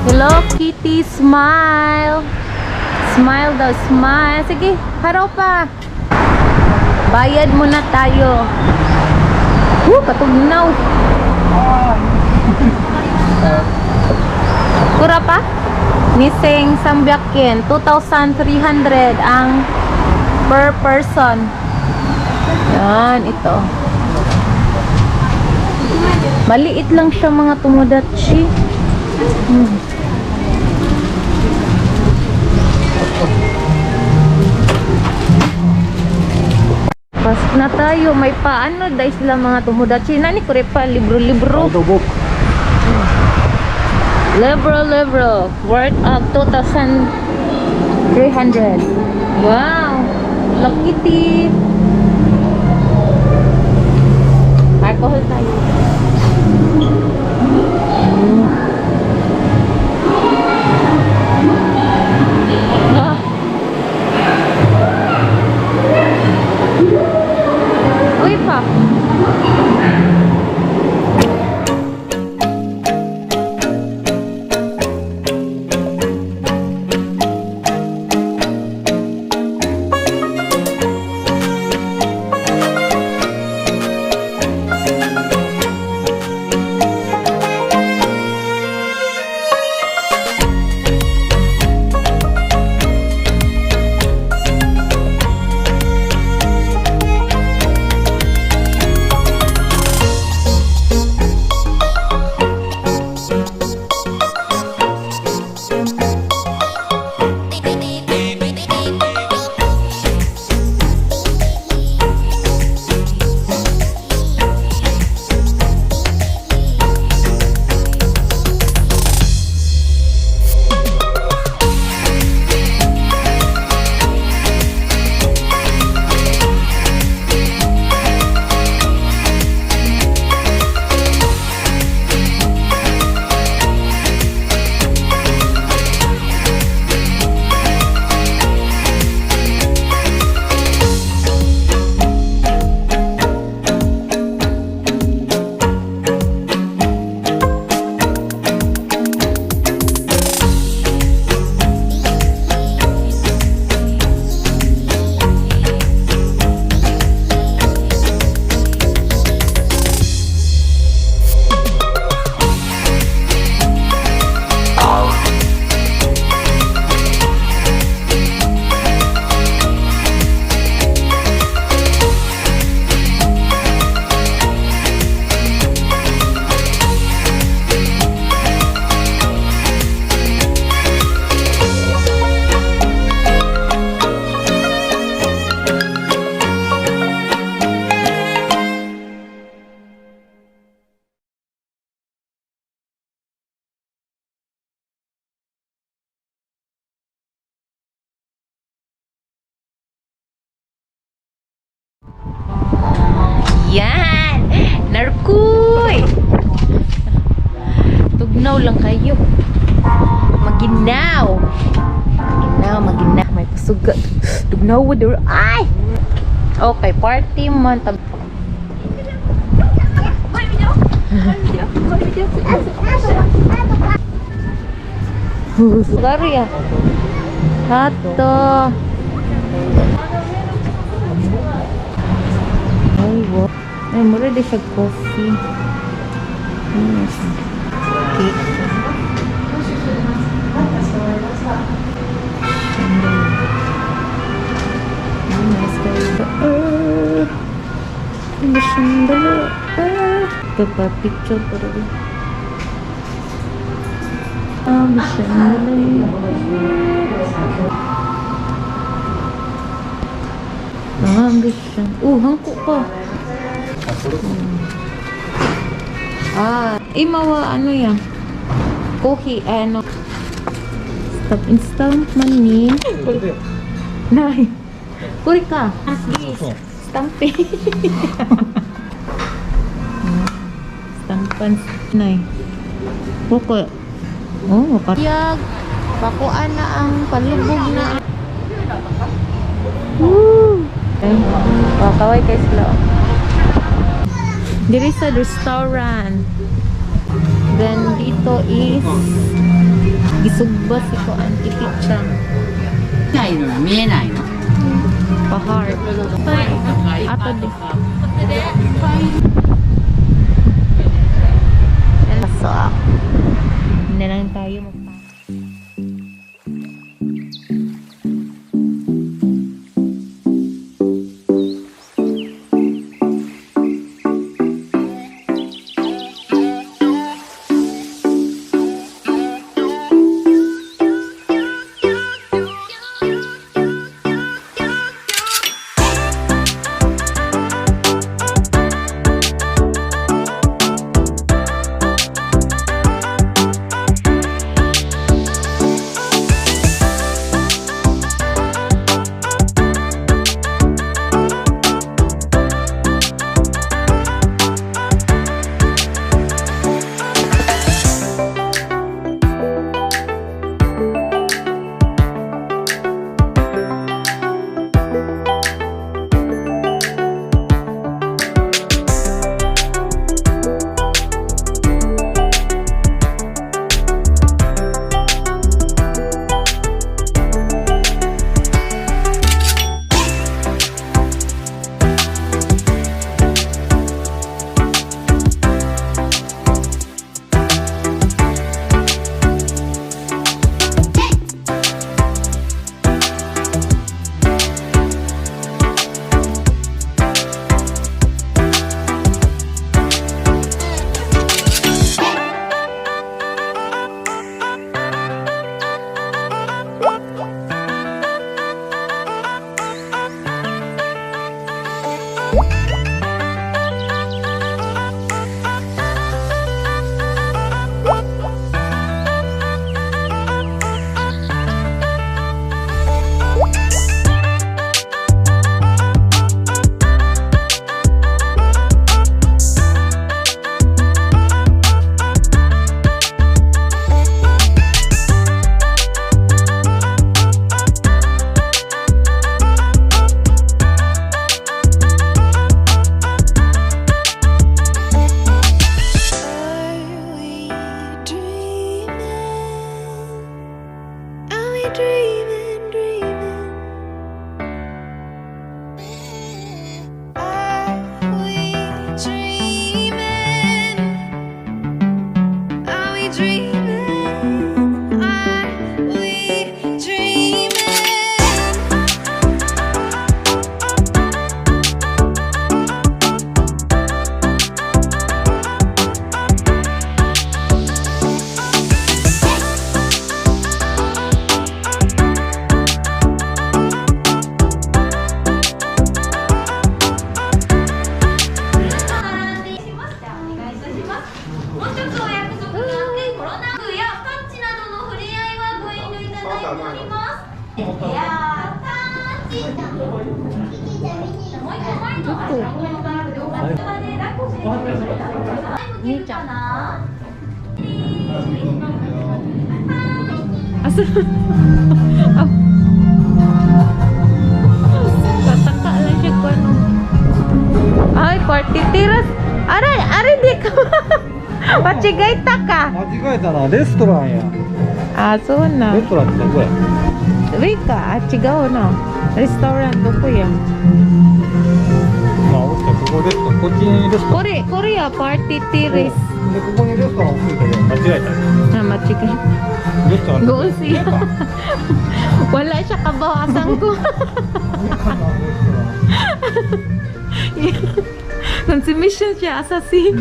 Hello Kitty, smile. Smile daw, smile. Sige, haraw pa. Bayad muna tayo. Woo, katugnaw. Kura pa? Nising Sambyakin, 2,300 ang per person. Yan, ito. Maliit lang siya, mga tomodachi. Pasok na tayo. May paano dahil sila, mga tomodachi. Nani ko pa libro-libro. Book. Libro, libro. Worth of 2,300. Wow! Hello Kitty! Alcohol tayo. Ah. Uy pa! Yan! Narkuy! Tugnaw lang kayo. Maginaw! Maginaw, maginaw. May pasugat. Tugnaw wa. Ay! Okay, party man. Sorry ah. Hato. Ay, wow. Ay, mura di siya coffee. Cake. Nice kayo. Ito pa, picture pa rin. Ah, chandelier. Ah, ambition. Oh, hangko pa. Ah, imawa ano yan? Coffee, ano? Stop instant money. Nay. Kuri ka. Stamping. Stampan nay. Kuko. Oh, yag. Pakuan na ang palubog na. Woo! Ay, oh, kaway kay sila. Oh. Diri sa restaurant. Then dito is Gisugba si ko ang tipicha. ないのに見えないの。 Pahar. Ato di. So, na lang tayo magpa. Are we dreaming? Are we dreaming, dreaming? Are we dreaming? Are we dreaming? Are we dreaming? します。じゃあお願いいたします。もう一つお約束があって、コロナ具やタッチなどの触れ合いはご遠慮いただいております。いやー、タッチ。もう一個前の足の両側で抱っこしてください。向けるかな。 Asa? Ah. Tataka lang siya ko ano. Ay, party tiras. Aray, aray, di ka. Pachigay ta ka. 間違えたな、レストランや。 Ah, so na. レストランってどこや？ Wait ka, ah, chigaw na. Restaurant, do ko yan. まあ、オッケー、ここレストラン、こっちにレストラン。 Kore, Korea, party tiris. で、ここにレストランついたけど、間違えた。 Ah, machigay. レストラン。 Goon siya. Wala siya kabawasan ko. 上かな、レストラン。 Consumption siya asa si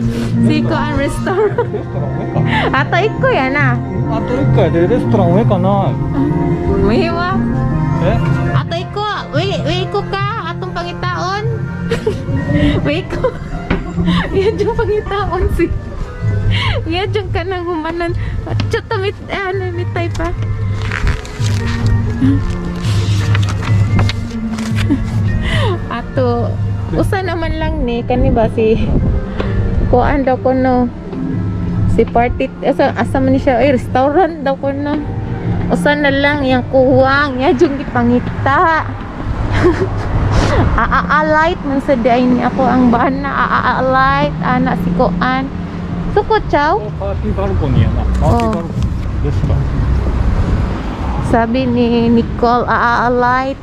ko ang restaurant. レストラン上かな。 Ato iko yan ah. あと一回でレストラン上かな。 Mahiwa. え？ Ato iko, we ko ka atong pangitaon. We ko. Yan yung pangitaon si. Yan yung kanang humanan. Chut, mit ano mitay pa. Ato, usa naman lang ni kani ba si kuan daw ko no. Si party asa man ni siya ay restaurant daw ko no. Usa na lang yang kuwang ya jung gipangita. Aaalite man sa di ay ni ako ang bana aaalite ana si kuan. Suko chow. パーティーバルコニーやな。パーティーバルコニー。ですか。 Sabi ni Nicole, aalight.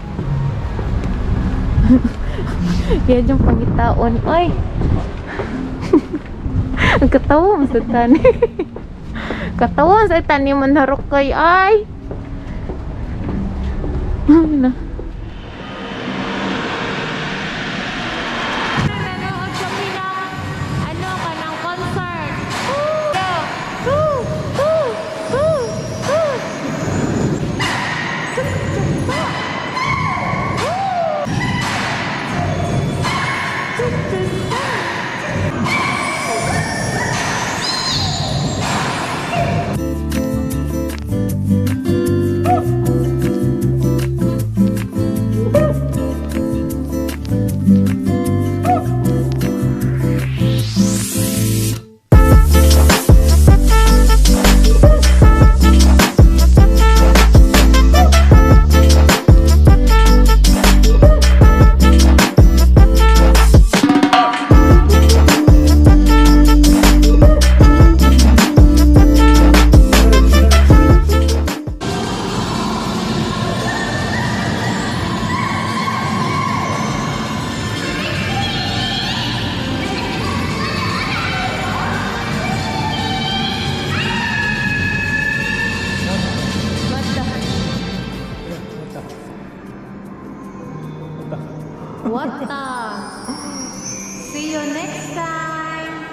Yan yung pangitaon. Ay! Ang katawa mo sa tani. Katawa sa tani man harok kay ay. Na. Nanood kami ng ano kanang concert. Woo! Woo! Woo! Woo! Woo! What the? See you next time.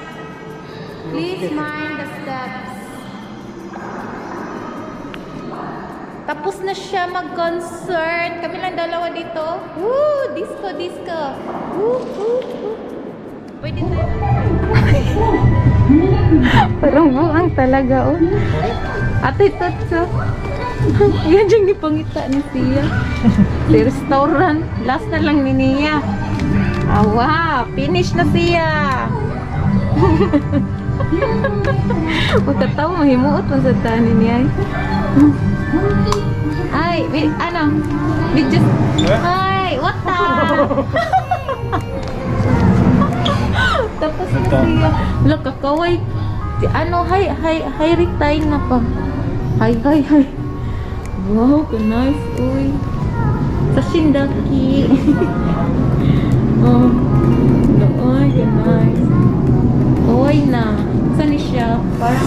Please mind the steps. Tapos na siya mag-concert. Kami lang dalawa dito. Woo! Disco, disco. Woo, woo, woo. Pwede tayo. Parang buang talaga, oh. Ate Totso. Yan yung ipangita ni Sia. Sa restaurant. Last na lang ni Nia. Awa, finish na siya. Pagkatawa, mahimuot man sa tani niya. Ay, wait, ano? We just... Ay, what the? Tapos na siya. Wala, kakaway. Di, ano, hi, hi, hi, retire na pa. Hi, hi, hi. Wow, ka-nice, uy. Sa Shindaki. Oh. No, ay, ka-nice. Uy na. Saan ni siya? Parang...